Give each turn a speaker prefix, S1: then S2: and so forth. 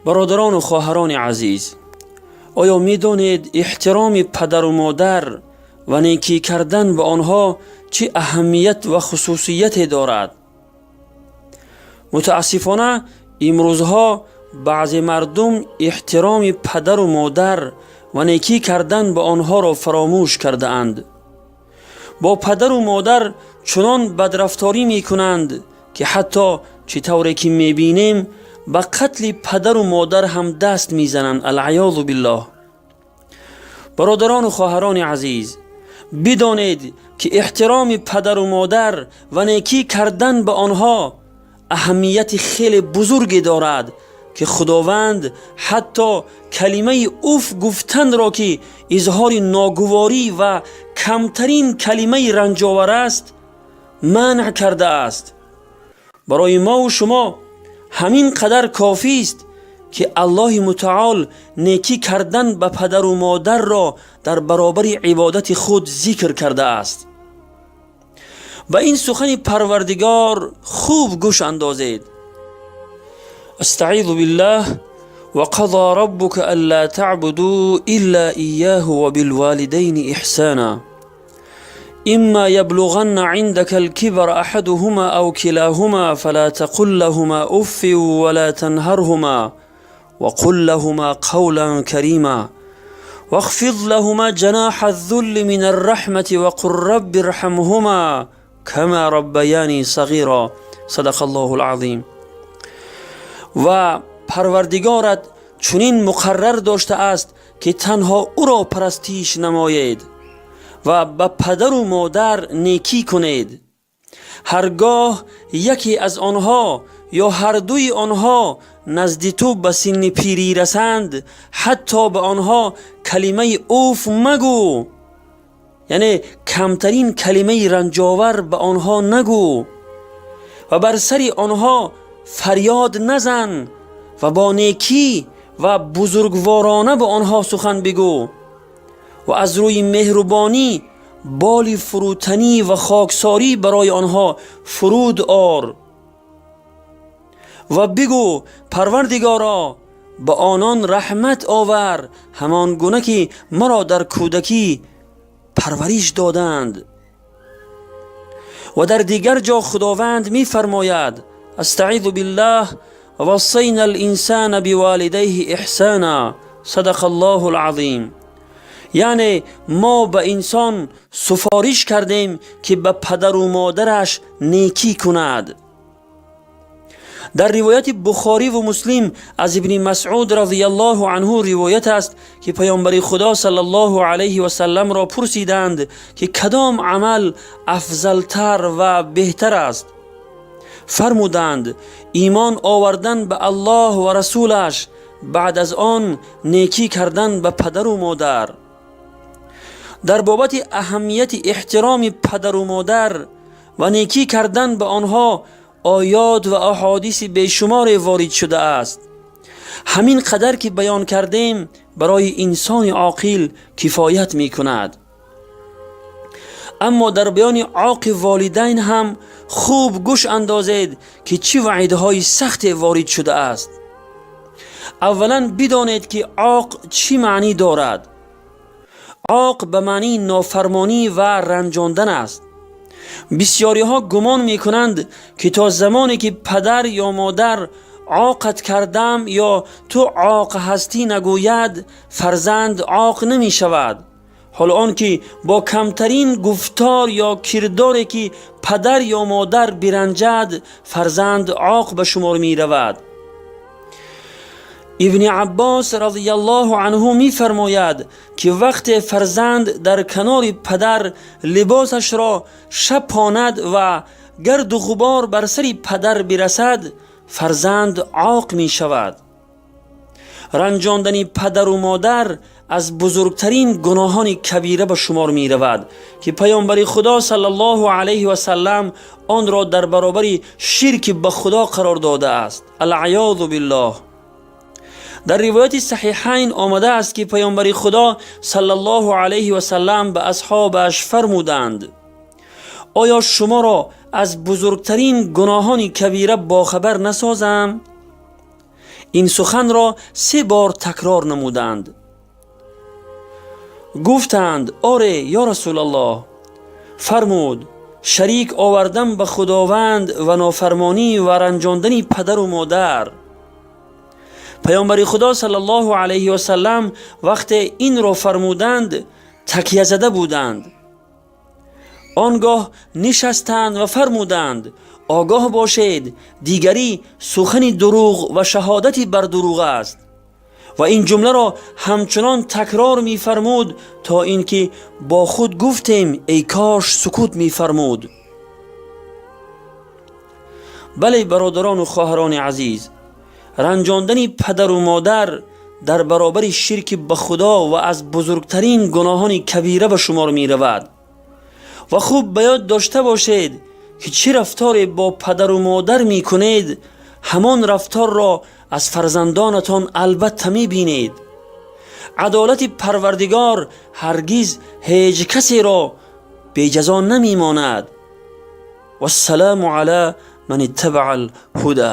S1: Бародарону хоҳарони азиз, оё медонед, эҳтироми падару модар ва некӣ кардан ба онҳо чӣ аҳамият ва хусусияте дорад? Мутаассифона, имрӯзҳо баъзе мардум эҳтироми падару модар ва некӣ кардан ба онҳоро фаромӯш кардаанд. Бо падару модар чунон бадрафторӣ мекунанд, ки ҳатто, чӣ тавре ки мебинем, ба қатли падару модар ҳам даст мезананд, алъаёзу биллоҳ. Бародарону хоҳарони азиз, бидонед, ки эҳтироми падару модар ва некӣ кардан ба онҳо аҳамияти хеле бузурге дорад, ки Худованд ҳатто калимаи уф гуфтанро, ки изҳори ногуворӣ ва камтарин калимаи ранҷовар аст, манъ кардааст. Барои мову шумо ҳамин қадар кофист, ки Аллоҳи Мутаол некӣ кардан ба падару модарро дар баробари ибодати худ зикр кардааст. Ба ин сухани Парвардигор хуб гӯш андозед. Астаизу биллаҳ: وقضى ربك ألا تعبدوا إلا إياه وبالوالدين إحسانا إما يبلغن عندك الكبر أحدهما أو كلاهما فلا تقل لهما أف ولا تنهرهما وقل لهما قولا كريما واخفض لهما جناح الذل من الرحمة وقل رب ارحمهما كما ربياني صغيرا. صدق الله العظيم. Ва Парвардигорат чунин муқаррар доштааст, ки танҳо ӯро парастиш намоед ва ба падару модар некӣ кунед. Ҳаргоҳ яке аз онҳо ё ҳардуи онҳо назди ту ба синни пирӣ расанд, ҳатто ба онҳо калимаи уф магӯ, яъне камтарин калимаи ранҷовар ба онҳо нагӯ, ва бар сари онҳо фарёд назан ва бо некӣ ва бузургворона ба онҳо сухан бигӯ ва аз рӯи меҳрубонӣ боли фурӯтанӣ ва хоксорӣ барои онҳо фуруд ор ва бигӯ: «Парвардигоро, ба онон раҳмат овар, ҳамон гуна ки маро дар кӯдакӣ парвариш доданд». Ва дар дигар ҷо Худованд мефармояд: Астаизу биллаҳ: ووصينا الإنسان بوالديه إحسانا. صدق الله العظيم. Яъне мо ба инсон суфориш кардем, ки ба падару модараш некӣ кунад. Дар ривояти Бухориву Муслим аз Ибни Масъуд разияллоҳу анҳу ривоят аст, ки Паёмбари Худо саллаллоҳу алайҳи васалламро пурсиданд, ки кадом амал афзалтар ва беҳтар аст. Фармуданд: имон овардан ба Аллоҳ ва расулаш, баъд аз он некӣ кардан ба падару модар. Дар бобати аҳамияти эҳтироми падару модар ва некӣ кардан ба онҳо оёт ва аҳодиси бешуморе ворид шудааст. Ҳамин қадар ки баён кардем, барои инсони оқил кифоят мекунад. Аммо дар баёни оқи волидайн ҳам хуб гӯш андозед, ки чӣ ваъидҳои сахте ворид шудааст. Аввалан, бидонед, ки оқ чӣ маънӣ дорад. Оқ ба маънии нофармонӣ ва ранҷондан аст. Бисьёриҳо гумон мекунанд, ки то замоне ки падар ё модар «Оқат кардам» ё «Ту оқ ҳастӣ» нагӯяд, фарзанд оқ намешавад. Ҳоло он ки бо камтарин гуфтор ё кирдоре ки падар ё модар биранҷад, фарзанд оқ ба шумор меравад. Ибни Аббос разияллоҳу анҳу мефармояд, ки вақте фарзанд дар канори падар либосашро шапонад ва гарду ғубор бар сари падар бирасад, фарзанд оқ мешавад. Ранҷондани падару модар аз бузургтарин гуноҳони кабира ба шумор меравад, ки Паёмбари Худо саллаллоҳу алайҳи васаллам онро дар баробари ширки ба Худо қарор додааст, алъаёзу биллоҳ. Дар ривояти Саҳиҳайн омадааст, ки Паёмбари Худо саллаллоҳу алайҳи васаллам ба асҳобаш фармуданд: «Оё шуморо аз бузургтарин гуноҳони кабира бохабар насозам?» Ин суханро се бор такрор намуданд. Гуфтанд: оре, ё Расулаллоҳ. Фармуд: шарик овардан ба Худованд ва нофармонӣ ва ранҷондани падару модар. Паёмбари Худо саллаллоҳу алайҳи васаллам вақте инро фармуданд, такя зада буданд. Он гоҳ нишастанд ва фармуданд: огоҳ бошед, дигарӣ сухани дурӯғ ва шаҳодати бар дурӯғ аст. Ва ин ҷумларо ҳамчунон такрор мефармуд, то ин ки бо худ гуфтем: эй кош сукут мефармуд. Бале, бародарону хоҳарони азиз, ранҷондани падару модар дар баробари ширки ба Худо ва аз бузургтарин гуноҳони кабира ба шумор меравад. Ва хуб ба ёд дошта бошед, ки чӣ рафторе бо падару модар мекунед, ҳамон рафторро аз фарзандонатон албатта мебинед. Адолати Парвардигор ҳаргиз ҳеҷ касеро беҷазо намемонад. Вассалому ала ман иттабаа алҳуда.